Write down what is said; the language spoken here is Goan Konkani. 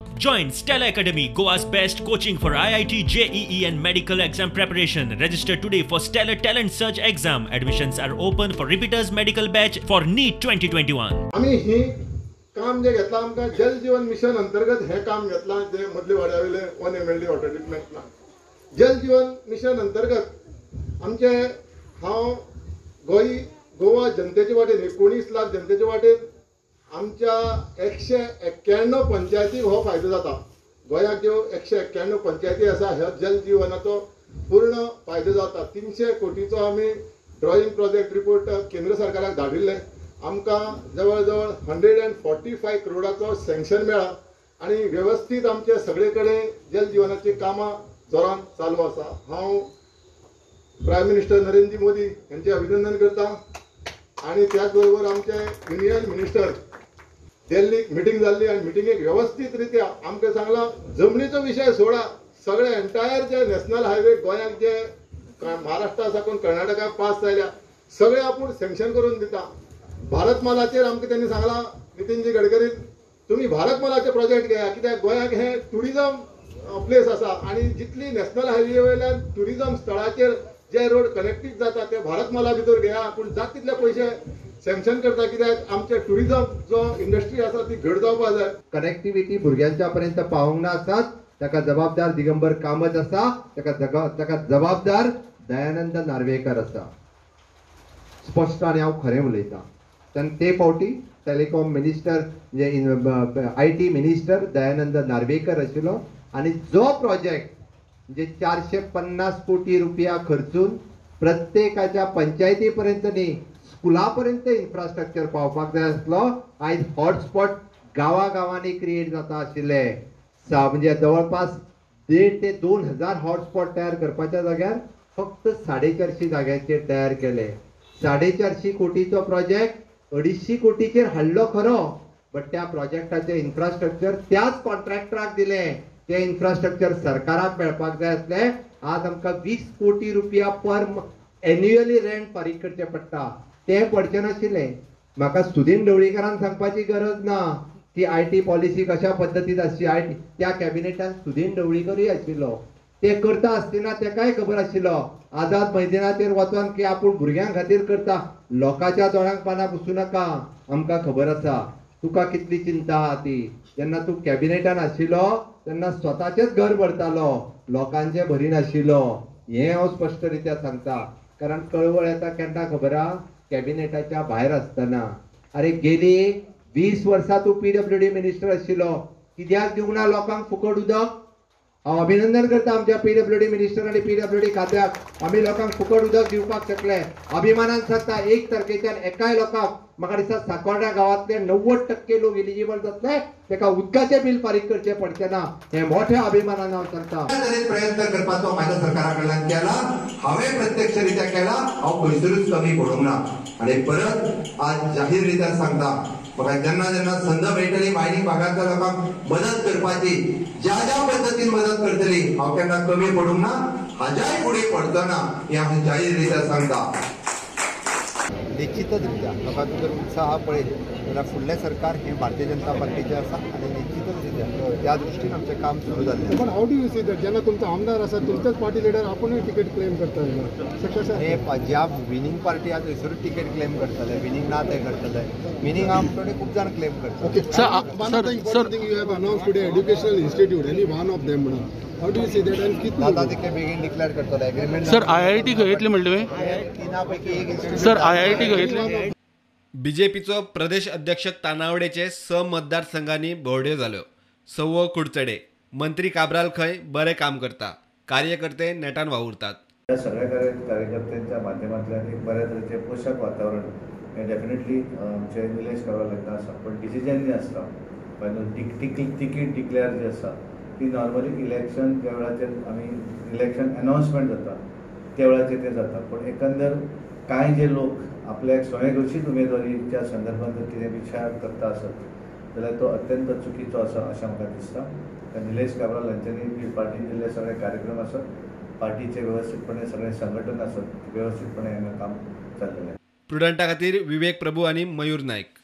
Join Stella Academy, Goa's best coaching for IIT, JEE and medical exam preparation. Register today for Stellar Talent Search exam. Admissions are open for repeaters medical batch for NEET 2021. आमी ही काम जे घेतला आमकां जल जीवन मिशन अंतर्गत हे काम घेतला, जे मदले वाड्या वयले 1 MLD water treatment plant. Jal Jeevan mission अंतर्गत आमचे हांव गोवा जनतेचे वाटेन 19 लाख जनतेचे वाटेन आमच्या 191 पंचायतीक हो फायदो जाता. गोंयाक ज्यो 191 पंचायती आसा ह्या जल जीवनाचो पूर्ण फायदो जाता. 300 कोटीचो आमी ड्रॉइंग प्रोजेक्ट रिपोर्ट केंद्र सरकाराक धाडिल्ले. आमकां जवळ जवळ 145 करोडाचो सँक्शन मेळ्ळा आनी वेवस्थीत आमचे सगळे कडेन जल जीवनाची कामां जोरान चालू आसा. हांव प्रायम मिनिस्टर नरेंद्र मोदी यांचे अभिनंदन करता आनी त्याच बरोबर आमचे युनियन मिनिस्टर दिल्लीक मिटींग जाल्ली आनी मिटिंगेक व्यवस्थीत रित्या आमकां सांगलां जमनीचो विशय सोडा, सगळे एंटायर जे नॅशनल हायवे गोंयांक जे महाराष्ट्रा साकून कर्नाटकाक पास जाल्या सगळे आपूण सँक्शन करून दिता. भारतमालाचेर आमकां त्यांनी सांगलां नितीनजी गडकरीन, तुमी भारतमालाचे प्रोजेक्ट घेया, कित्याक गोंयाक हें ट्युरिजम प्लेस आसा आनी जितली नॅशनल हायवे वयल्यान ट्युरिजम स्थळाचेर जे रोड कनेक्टीव जाता ते भारतमाला भितर घेया, पूण जात तितले पयशे सँक्शन करता कित्याक आमचे ट्युरिजम जो इंडस्ट्री आसा ती घट जावपा जाय. कनेक्टिविटी भुरग्यांच्या पर्यंत पावोवंक ना आसात, ताका जबाबदार दिगंबर कामत आसा, ताका जबाबदार दयानंद नार्वेकर आसा. स्पश्ट आनी हांव खरें उलयतां. तेन्ना ते फावटी टेलिकॉम मिनिस्टर म्हणजे IT minister Dayanand Narvekar आशिल्लो आनी जो प्रोजेक्ट म्हणजे 450 कोटी रुपया खर्चून प्रत्येकाच्या पंचायती पर्यंत न्ही स्कुला पर्यंत इन्फ्रास्ट्रक्चर पावपाक जाय आसलो, आयज हॉटस्पॉट गांवागांवांनी क्रिएट जाता आशिल्ले. म्हणजे जवळपास 1.5 ते 2 हजार हॉटस्पॉट तयार करपाच्या जाग्यार फक्त 450 जाग्यांचेर तयार केले. 450 कोटीचो प्रोजेक्ट 250 कोटीचेर हाडलो खरो, बट त्या प्रोजेक्टाचें इन्फ्रास्ट्रक्चर त्याच कॉन्ट्रॅक्टराक दिलें. तें इन्फ्रास्ट्रक्चर सरकाराक मेळपाक जाय आसलें. आज आमकां 20 कोटी रुपया पर एन्युअली रेंट फारीक करचें पडटा, तें पडचें नाशिल्लें. म्हाका सुदीन ढवळीकरान सांगपाची गरज ना की IT policy कशा पद्दतीन आसची. IT त्या कॅबिनेटान सुदीन ढवळीकरूय आशिल्लो, ते करता आसतना तेकाय खबर आशिल्लो. आझाद मैदानाचेर वचोन की आपूण भुरग्यां खातीर करता, लोकांच्या दोळ्यांक पानां पुसूं नाका, आमकां खबर आसा तुका कितली चिंता आहा ती. जेन्ना तूं कॅबिनेटान आशिल्लो तेन्ना स्वताचेच घर भरतालो, लोकांचें भरिनाशिल्लो, हें हांव स्पश्ट रित्या सांगता. कारण कळवळ येता केन्ना खबर आहा, कॅबिनेटाच्या भायर आसतना. अरे गेली 20 वर्सां तूं PWD minister आशिल्लो, कित्याक दिवंक ना लोकांक फुकट उदक? हांव अभिनंदन करता आमच्या PWD minister आनी PWD खात्याक, आमी लोकांक फुकट उदक दिवपाक शकले. अभिमानान सांगता 1 तारखेच्यान एकाय लोकांक, म्हाका दिसता साकोर्डा गांवांतले 90% लोक एलिजिबल जातले, ताका उदकाचें बील फारीक करचें पडचें ना, हें मोठ्या अभिमानान हांव सांगता. प्रयत्न करपाचो म्हाज्या सरकारा कडल्यान केला, हांवें प्रत्यक्ष रित्या केला, हांव खंयसरूच कमी पडूंक ना. आनी परत आज जाहीर रित्या सांगता, म्हाका जेन्ना जेन्ना संद मेळटली मायनिंग भागांतल्या लोकांक मदत करपाची, ज्या ज्या पद्दतीन मदत करतली, हांव केन्ना कमी पडूंक ना, हाज्याय फुडें पडचो ना, हें हांव जाहीर रित्या सांगता. निश्चितच रित्या लोकां भितर उत्साह पळयत जाल्यार फुडलें सरकार हें भारतीय जनता पार्टीचें आसा आनी निश्चितच रित्या त्या दृश्टीन आमचें काम सुरू जाल्लें. पण how do you see that जेन्ना तुमचो आमदार आसा, तुमचेच पार्टी लिडर आपुणूय तिकेट क्लेम करता, हे ज्या विनींग पार्टी आसा थंयसरूच तिकेट क्लेम करतले, विनींग ना ते करतले, विनींग आहा म्हणटकीर खूब जाण क्लेम करतले. Sir, you have announce today educational institute, any one of them म्हणून, how do you see that and कितले आता ते बेगीन डिक्लेअर करतले एग्रीमेंट? सर IIT खंय येतली म्हणलें तुवें? तिना पैकी एक इन्स्टिट्यूट. सर IIT खंय येतली? बीजेपीचो प्रदेश अध्यक्ष तानावडेचे 6 मतदारसंघांनी भोंवड्यो जाल्यो. सवो कुडचडे मंत्री काब्राल खंय बरें काम करता, कार्यकर्ते नेटान वावुरतात. ह्या सगळ्या कार्यकर्त्यांच्या माध्यमांतल्यान एक बऱ्या तरेचें पोशक वातावरण हें डेफिनेटली आमचें निलेश काब्राल हांकां आसा. पण डिसिजन जें आसता फायनल तिकीट डिक्लेअर जी आसा ती नॉर्मली इलेक्शन ज्या वेळाचेर आमी इलेक्शन अनावन्समेंट जाता त्या वेळाचेर तें जाता. पूण एकंदर कांय जे लोक आपल्याक स्वयंघोशीत उमेदवारीच्या संदर्भात जर कितें विचार करता आसत जाल्यार तो अत्यंत चुकीचो आसा अशें म्हाका दिसता. निलेश काब्राल हांच्यांनी पार्टीन दिल्ले सगळे कार्यक्रम आसत, पार्टीचे वेवस्थीतपणे सगळें संघटन आसत, वेवस्थीतपणे हांगा काम चल्लेलें. प्रुडंटा खातीर विवेक प्रभू आनी मयूर नायक.